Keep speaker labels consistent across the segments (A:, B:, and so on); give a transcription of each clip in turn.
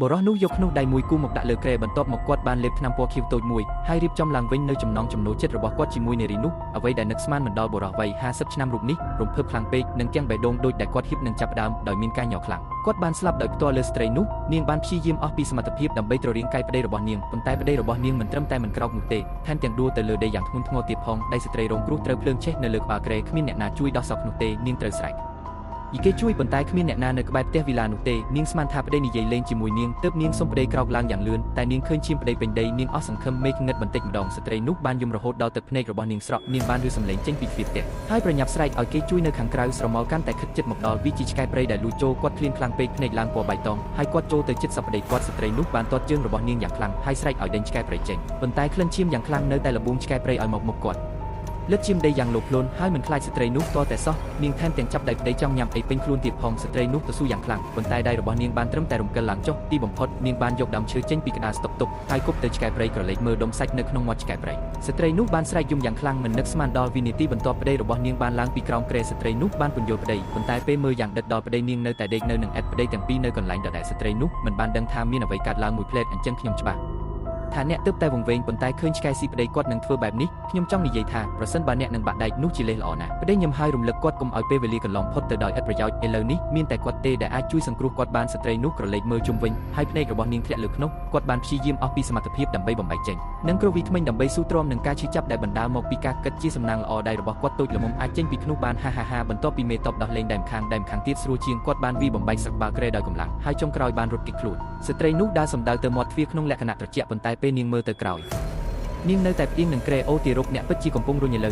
A: បុរសនោះយកខ្នោះដៃមួយគូមកដាក់លើគ្រែបន្ទាប់មកគាត់បានលេបថ្នាំពណ៌ខៀវតូចមួយហើយរៀបចំឡើងវិញនៅចំណង់ចំណូលចិត្តរបស់គាត់ជាមួយនារីនោះអ្វីដែលនឹកស្មានមិនដល់បុរសវ័យ50ឆ្នាំរូបនេះរំភើបខ្លាំងពេកនិងគាំងបេះដូងដូចដែលគាត់ហៀបនឹងចាប់ផ្ដើមដោយមានការញ័រខ្លាំងគាត់បានស្លាប់ដោយផ្ទាល់លើស្ត្រីនោះនាងបានព្យាយាមអស់ពីសមត្ថភាពដើម្បីទ្ររាងកាយប្តីរបស់នាងប៉ុន្តែប្តីរបស់នាងមិនត្រឹមតែមិនក្រោកនោះទេថែមទាំងដួលទៅលើដីយ៉ាងធ្ងន់ធ្ងរទៀតផងដៃស្ត្រីរងគ្រោះត្រូវភ្លើងឆេះនៅលើក្បាលគ្រែគ្មានអ្នកណាជួយដោះសោកនោះទេនាងត្រូវស្រែកយីគេជួយប៉ុន្តែគ្មានអ្នកណានៅក្បែរផ្ទះវីឡានោះទេនាងស្មានថាប្តីនិយាយលេងជាមួយនាងទើបនាងសុំប្តីក្រោកឡើងយ៉ាងលឿនតែនាងឃើញឈាមប្តីពេញដីនាងអស់សង្ឃឹមមេឃងឹតបន្តិចម្ដងស្ត្រីនោះបានយំរហូតដល់ទឹកភ្នែករបស់នាងស្រក់នាងបានឮសំឡេងចេញពីទ្វារផ្ទះហើយប្រញាប់ស្រែកឲ្យគេជួយនៅខាងក្រៅស្រមោលកាន់តែខិតជិតមកដល់វាជាឆ្កែព្រៃដែលលួចចូលគាត់ឃ្លានខ្លាំងពេកភ្នែកឡើងពណ៌បៃតងហើយគាត់ចូលទៅជិតសពប្តីគាត់ស្ត្រីនោះបានទាត់ជើងរបស់នាងយ៉ាងខ្លាំងហើយស្រែកឲ្យដេញឆ្កែព្រៃចេញប៉ុន្តែក្លិនឈាមយ៉ាងខ្លាំងនៅតែល្បួងឆ្កែព្រៃឲ្យមកមុខគាត់លឹកឈាមដីយ៉ាងលោភលន់ហើយមិនខ្លាចស្ត្រីនោះតតែសោះនាងថែមទាំងចាប់ដៃប្តីចង់ញ៉ាំអីពេញខ្លួនទៀតផងស្ត្រីនោះទៅស៊ូយ៉ាងខ្លាំងប៉ុន្តែដៃរបស់នាងបានត្រឹមតែរំកិលឡើងចុះទីបំផុតនាងបានយកដើមឈើចេញពីក្តារស្តុកទុកហើយគប់ទៅឆ្កែព្រៃក្រឡេកមើលដុំសាច់នៅក្នុងមាត់ឆ្កែព្រៃស្ត្រីនោះបានស្រែកយំយ៉ាងខ្លាំងមិននឹកស្មានដល់វិនាទីបន្ទាប់ប្តីរបស់នាងបានឡើងពីក្រោមគ្រែស្ត្រីនោះបានពន្យល់ប្តីប៉ុន្តែពេលមើលយ៉ាងដិតដល់ប្តីនាងនៅតែដេកនៅនឹងអេតប្តីទាំងពីរនៅកន្លែងដដែលស្ត្រីនោះមិនបានដឹងថាមានអ្វីកើតឡើងមួយភ្លែតអញ្ចឹងខ្ញុំច្បាស់ថាអ្នកទើបតែវង្វេងប៉ុន្តែឃើញឆ្កែស៊ីប្តីគាត់នឹងធ្វើបែបនេះខ្ញុំចង់និយាយថាប្រសិនបើអ្នកនឹងបាក់ដែកនោះជាលេសល្អណាស់ប្តីញឹមហើយរំលឹកគាត់កុំឲ្យពេលវេលាកន្លងផុតទៅដោយឥតប្រយោជន៍ឥឡូវនេះមានតែគាត់ទេដែលអាចជួយសង្គ្រោះគាត់បានស្ត្រីនោះក្រឡេកមើលជុំវិញហើយភ្នែករបស់នាងធ្លាក់លើខ្នោះគាត់បានព្យាយាមអស់ពីសមត្ថភាពដើម្បីបំបែកចេញនិងគ្រោះវីធ្មេញដើម្បីស៊ូទ្រាំនឹងការឈឺចាប់ដែលបណ្ដាលមកពីការគិតជាសំណាងល្អដៃរបស់គាត់តូចល្មមអាចចេញពីខ្នោះបានហាហាហាបន្ទាប់ពីមេតបដោះលែងដៃម្ខាងដៃម្ខាងទៀតស្រួលជាងគាត់បានវាយបំបែកស្រុកបាល់គ្រែដោយកម្លាំងហើយចុងក្រោយបានរត់គេចខ្លួនស្ត្រីនោះដើរសម្ដៅទៅមាត់ទ្វារក្នុងលក្ខណៈត្រជាក់ប៉ុន្តែពេលនាងមើលទៅក្រោយនាងនៅតែផ្អៀងនឹងគ្រែអូទារកអ្នកពិតជាកំពុងរុញឥឡូ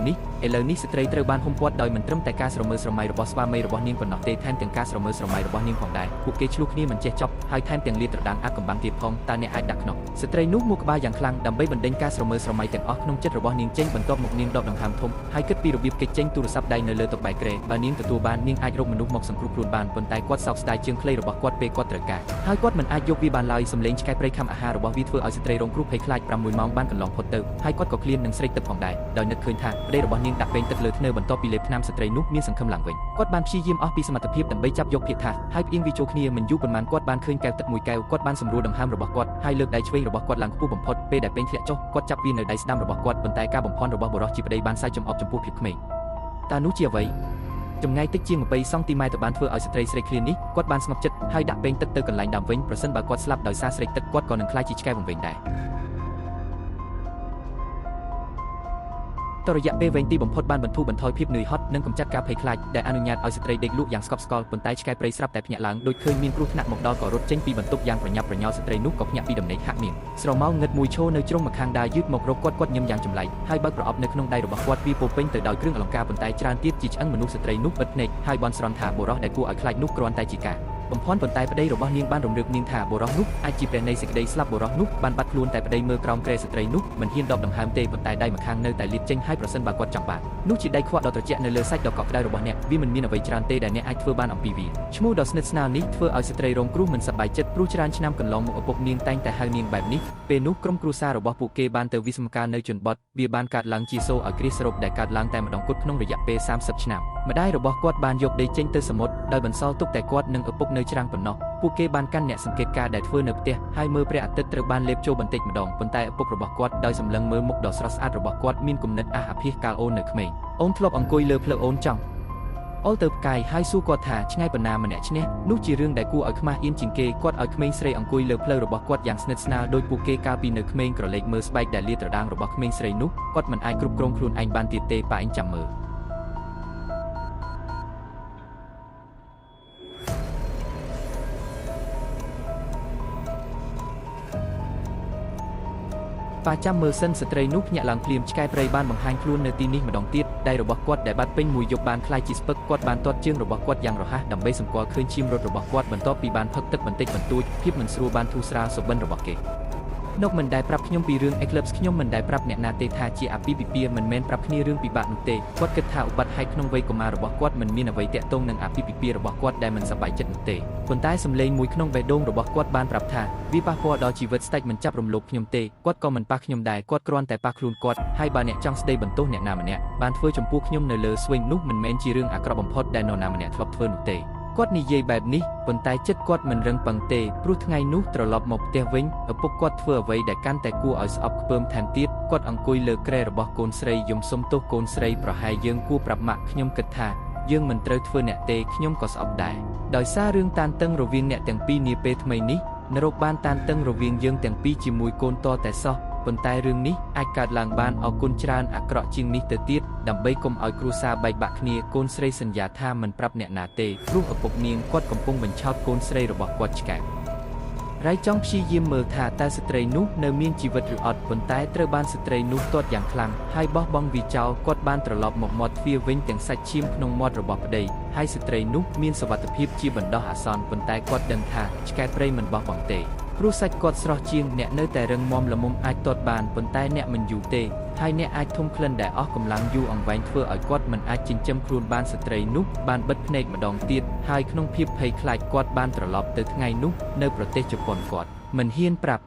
A: វនេះស្ត្រីត្រូវបានហ៊ុមព័ទ្ធដោយមិនត្រឹមតែការស្រមើស្រមៃរបស់ស្វាមីរបស់នាងប៉ុណ្ណោះទេថែមទាំងការស្រមើស្រមៃរបស់នាងផងដែរពួកគេឆ្លោះគ្នាមិនចេះចប់ហើយថែមទាំងលាតត្រដាងអាកំបាំងទៀតផងតើអ្នកអាចដាក់ខ្នោះស្ត្រីនោះមួក្បាលយ៉ាងខ្លាំងដើម្បីបណ្ដេញការស្រមើស្រមៃទាំងអស់ក្នុងចិត្តរបស់នាងចេញបន្ទាប់មកនាងដកដង្ហើមធំហើយគិតពីរបៀបគេចចេញទូរស័ព្ទដៃនៅលើតុបែកគ្រែបើនាងទទួលបាននាងអាចរកមនុស្សមកសង្គ្រោះខ្លួនបានប៉ុន្តែគាត់សោកស្ដាយជើងខ្លីរបស់គាត់ពេលគាត់ត្រូវការហើយគាត់មិនអាចយកវាបានឡើយសំឡេងឆ្កែព្រៃខំអាហាររបស់វាធ្វើឲ្យស្ត្រីរងគ្រោះភ័យខ្លាច6ម៉ោងបានកន្លងផុតទៅហើយគាត់ក៏ឃ្លាននឹងស្រេកទឹកផងដែរដោយនឹកឃើញថាប្តីរបស់នាងដាក់ពែងទឹកលើធ្នើបន្ទាប់ពីលេបថ្នាំស្ត្រីនោះមានសង្ឃឹមឡើងវិញគាត់បានព្យាយាមអស់ពីសមត្ថភាពដើម្បីចាប់យកភាគថាហើយផ្អៀងវាចូលគ្នាមិនយូរប៉ុន្មានគាត់បានឃើញកែវទឹកមួយកែវគាត់បានសម្រួលដង្ហើមរបស់គាត់ហើយលើកដៃឆ្វេងរបស់គាត់ឡើងខ្ពស់បំផុតពេលដែលពែងធ្លាក់ចុះគាត់ចាប់វានៅដៃស្ដាំរបស់គាត់ប៉ុន្តែការបំភាន់របស់បុរសជាប្តីបានសើចចំអកចំពោះភាពក្មេងតើនោះជាអ្វីចម្ងាយតិចជាង20សង់ទីម៉ែត្របានធ្វើឲ្យស្ត្រីស្រេកឃ្លាននេះគាត់បានស្ងប់ចិត្តហើយដាក់ពែងទឹកទៅកន្លែងដើមវិញប្រសិនបើគាត់ស្លាប់ដោយសារស្រេកទឹកគាត់ក៏នឹងក្លាយជាឆ្កែវង្វេងដែរតរយៈពេលវែងទីបំផុតបានបន្ធូរបន្ថយភាពនឿយហត់និងកម្ចាត់ការភ័យខ្លាចដែលអនុញ្ញាតឲ្យស្ត្រីដេកលក់យ៉ាងស្កប់ស្កល់ប៉ុន្តែឆ្កែព្រៃស្រាប់តែភ្ញាក់ឡើងដូចឃើញមានគ្រោះថ្នាក់មកដល់ក៏រត់ចេញពីបន្ទប់យ៉ាងប្រញាប់ប្រញាល់ស្ត្រីនោះក៏ភ្ញាក់ពីដំណេកហាក់មានស្រមោលងឹតមួយឈរនៅជ្រុងម្ខាងដើរយឺតមករកគាត់គាត់ញឹមយ៉ាងចម្លែកហើយបើកប្រអប់នៅក្នុងដៃរបស់គាត់វាពោពេញទៅដោយគ្រឿងអលង្ការប៉ុន្តែច្រើនទៀតជាឆ្អឹងមនុស្សស្ត្រីនោះបិទភ្នែកហើយបន់ស្រន់ថាបុរសដែលគួរឲ្យខ្លាចនោះគ្រាន់តែជាការបំភាន់ប៉ុន្តែប្តីរបស់នាងបានរំលឹកនាងថាបុរសនោះអាចជាព្រះនៃសេចក្តីស្លាប់បុរសនោះបានបាត់ខ្លួនតែប្តីមើលក្រោមគ្រែស្ត្រីនោះមិនហ៊ានដកដង្ហើមទេប៉ុន្តែដៃម្ខាងនៅតែលាតចេញហើយប្រសិនបើគាត់ចង់បាននោះជាដៃខ្វក់ដ៏ត្រជាក់នៅលើសាច់ដ៏កក់ក្ដៅរបស់អ្នកវាមិនមានអ្វីច្រើនទេដែលអ្នកអាចធ្វើបានអំពីវាឈ្មោះដ៏ស្និទ្ធស្នាលនេះធ្វើឲ្យស្ត្រីរងគ្រោះមិនសប្បាយចិត្តព្រោះច្រើនឆ្នាំកន្លងមកឪពុកនាងតែងតែហៅនាងបែបនេះពេលនោះក្រុមគ្រួសាររបស់ពួកគេបានទៅវិស្មការនៅជនបទវាបានកើតឡើងជាសូរឲ្យគ្រាសសរុបដែលកើតឡើងតែម្ដងគត់ក្នុងរយៈពេល30ឆ្នាំម្ដាយរបស់គាត់បានយកដីចេញទៅសមុទ្រដោយបន្សល់ទុកតែគាត់និងឪពុកនៅច្រាំងប៉ុណ្ណោះពួកគេបានកាន់អ្នកសង្កេតការណ៍ដែលធ្វើនៅផ្ទះហើយមើលព្រះអាទិត្យត្រូវបានលេបចូលបន្តិចម្ដងប៉ុន្តែឪពុករបស់គាត់ដោយសម្លឹងមើលមុខដ៏ស្រស់ស្អាតរបស់គាត់មានគំនិតអាសអាភាសកាលអូននៅក្មេងអូនធ្លាប់អង្គុយលើផ្លូវអូនចង់អល់ទៅផ្កាយហើយសួរគាត់ថាឆ្ងាយប៉ុណ្ណាម្នាក់ឈ្នះនោះជារឿងដែលគួរឲ្យខ្មាស់អៀនជាងគេគាត់ឲ្យក្មេងស្រីអង្គុយលើផ្លូវរបស់គាត់យ៉ាងស្និទ្ធស្នាលដោយពួកគេកាលពីនៅក្មេងក្រឡេកមើលស្បែកដែលលាតត្រដាងរបស់ក្មេងស្រីនោះគាត់មិនអាចគ្រប់គ្រងខ្លួនឯងបានទៀតទេប៉ាអញចាំមើលប៉ាចាំមើលសិនស្ត្រីនោះភ្ញាក់ឡើងភ្លាមឆ្កែព្រៃបានបង្ហាញខ្លួននៅទីនេះម្ដងទៀតដៃរបស់គាត់ដែលបាត់ពេញមួយយប់បានក្លាយជាស្ពឹកគាត់បានទាត់ជើងរបស់គាត់យ៉ាងរហ័សដើម្បីសម្គាល់ឃើញឈាមរត់របស់គាត់បន្ទាប់ពីបានផឹកទឹកបន្តិចបន្តួចភាពមិនស្រួលបានធូរស្រាលសុបិនរបស់គេ លោកមិនដែលប្រាប់ខ្ញុំពីរឿង Eclipse ខ្ញុំមិនដែលប្រាប់អ្នកណាទេថាជាអាពាហ៍ពិពាហ៍មិនមែនប្រាប់គ្នារឿងពិបាកនោះទេគាត់គិតថាឧបទ្ទហេតុក្នុងវ័យកុមាររបស់គាត់មិនមានអ្វីទាក់ទងនឹងអាពាហ៍ពិពាហ៍របស់គាត់ដែលមិនសប្បាយចិត្តនោះទេប៉ុន្តែសំឡេងមួយក្នុងបេះដូងរបស់គាត់បានប្រាប់ថាវាប៉ះពាល់ដល់ជីវិតស្ដេចមិនចាប់រំលោភខ្ញុំទេគាត់ក៏មិនប៉ះខ្ញុំដែរគាត់គ្រាន់តែប៉ះខ្លួនគាត់ហើយបើអ្នកចង់ស្ដីបន្ទោសអ្នកណាម្នាក់បានធ្វើចំពោះខ្ញុំនៅលើស្វែងនោះមិនមែនជារឿងអាក្រក់បំផុតដែលនរណាម្នាក់ធ្លាប់ធ្វើនោះទេ គាត់និយាយបែបនេះប៉ុន្តែចិត្តគាត់មិនរឹងប៉ឹងទេព្រោះថ្ងៃនោះត្រឡប់មកផ្ទះវិញឪពុកគាត់ធ្វើអ្វីដែលកាន់តែគួរឲ្យស្អប់ខ្ពើមថែមទៀតគាត់អង្គុយលើគ្រែរបស់កូនស្រីយំសុំទោសកូនស្រីប្រហែលយើងគួរប្រាប់ម៉ាក់ខ្ញុំគិតថាយើងមិនត្រូវធ្វើអ្នកទេខ្ញុំក៏ស្អប់ដែរដោយសាររឿងតានតឹងរវាងអ្នកទាំងពីរនាពេលថ្មីនេះនរកបានតានតឹងរវាងយើងទាំងពីរជាមួយកូនតតែសោះប៉ុន្តែរឿងនេះអាចកើតឡើងបានអរគុណច្រើនអាក្រក់ជាងនេះទៅទៀតដើម្បីកុំឲ្យគ្រួសារបែកបាក់គ្នាកូនស្រីសន្យាថាមិនប្រាប់អ្នកណាទេព្រោះឪពុកនាងគាត់កំពុងបញ្ឆោតកូនស្រីរបស់គាត់ឆ្កែរៃចង់ព្យាយាមមើលថាតើស្ត្រីនោះនៅមានជីវិតឬអត់ប៉ុន្តែត្រូវបានស្ត្រីនោះទាត់យ៉ាងខ្លាំងហើយបោះបង់វាចោលគាត់បានត្រឡប់មកមាត់ទ្វារវិញទាំងសាច់ឈាមក្នុងមាត់របស់ប្តីហើយស្ត្រីនោះមានសុវត្ថិភាពជាបណ្ដោះអាសន្នប៉ុន្តែគាត់ដឹងថាឆ្កែព្រៃមិនបោះបង់ទេព្រោះសាច់គាត់ស្រស់ជាងអ្នកនៅតែរឹងមាំល្មមអាចទាត់បានប៉ុន្តែអ្នកមិនយូរទេហើយអ្នកអាចធំក្លិនដែលអស់កម្លាំងយូរអង្វែងធ្វើឲ្យគាត់មិនអាចចិញ្ចឹមខ្លួនបានស្ត្រីនោះបានបិទភ្នែកម្ដងទៀតហើយក្នុងភាពភ័យខ្លាចគាត់បានត្រឡប់ទៅថ្ងៃនោះនៅប្រទេសជប៉ុនគាត់មិនហ៊ានប្រាប់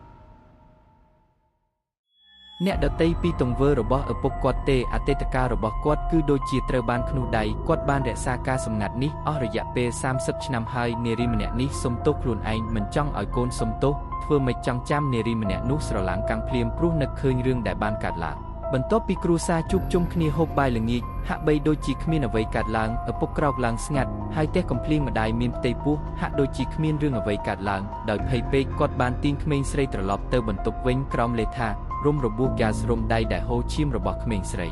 A: អ្នកដទៃពីទង្វើរបស់ឪពុកគាត់ទេអតីតកាលរបស់គាត់គឺដូចជាត្រូវបានខ្នោះដៃគាត់បានរក្សាការសម្ងាត់នេះអស់រយៈពេល30ឆ្នាំហើយនារីម្នាក់នេះសុំទោសខ្លួនឯងមិនចង់ឲ្យកូនសុំទោសធ្វើម៉េចចង់ចាំនារីម្នាក់នោះស្រឡាំងកាំងភ្លាមព្រោះនឹកឃើញរឿងដែលបានកើតឡើងបន្ទាប់ពីគ្រួសារជួបជុំគ្នាហូបបាយល្ងាចហាក់បីដូចជាគ្មានអ្វីកើតឡើងឪពុកក្រោកឡើងស្ងាត់ហើយទះកំភ្លៀងម្ដាយមានផ្ទៃពោះហាក់ដូចជាគ្មានរឿងអ្វីកើតឡើងដោយភ័យពេកគាត់បានទាញក្មេងស្រីត្រឡប់ទៅបន្ទប់វិញក្រោមលេថារុំរបួសហ្គាសរុំដៃដែលហូរឈាមរបស់ក្មេងស្រី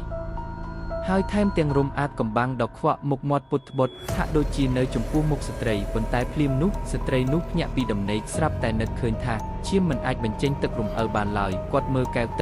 A: ហើយថែមទាំងរុំអាចកំបាំងដ៏ខ្វក់មុខមាត់ពុតត្បុតហាក់ដូចជានៅចំពោះមុខស្ត្រីប៉ុន្តែភ្លាមនោះស្ត្រីនោះភ្ញាក់ពីដំណេកស្រាប់តែនឹកឃើញថាឈាមមិនអាចបញ្ចេញទឹករំអិលបានឡើយគាត់មើលកែវទឹក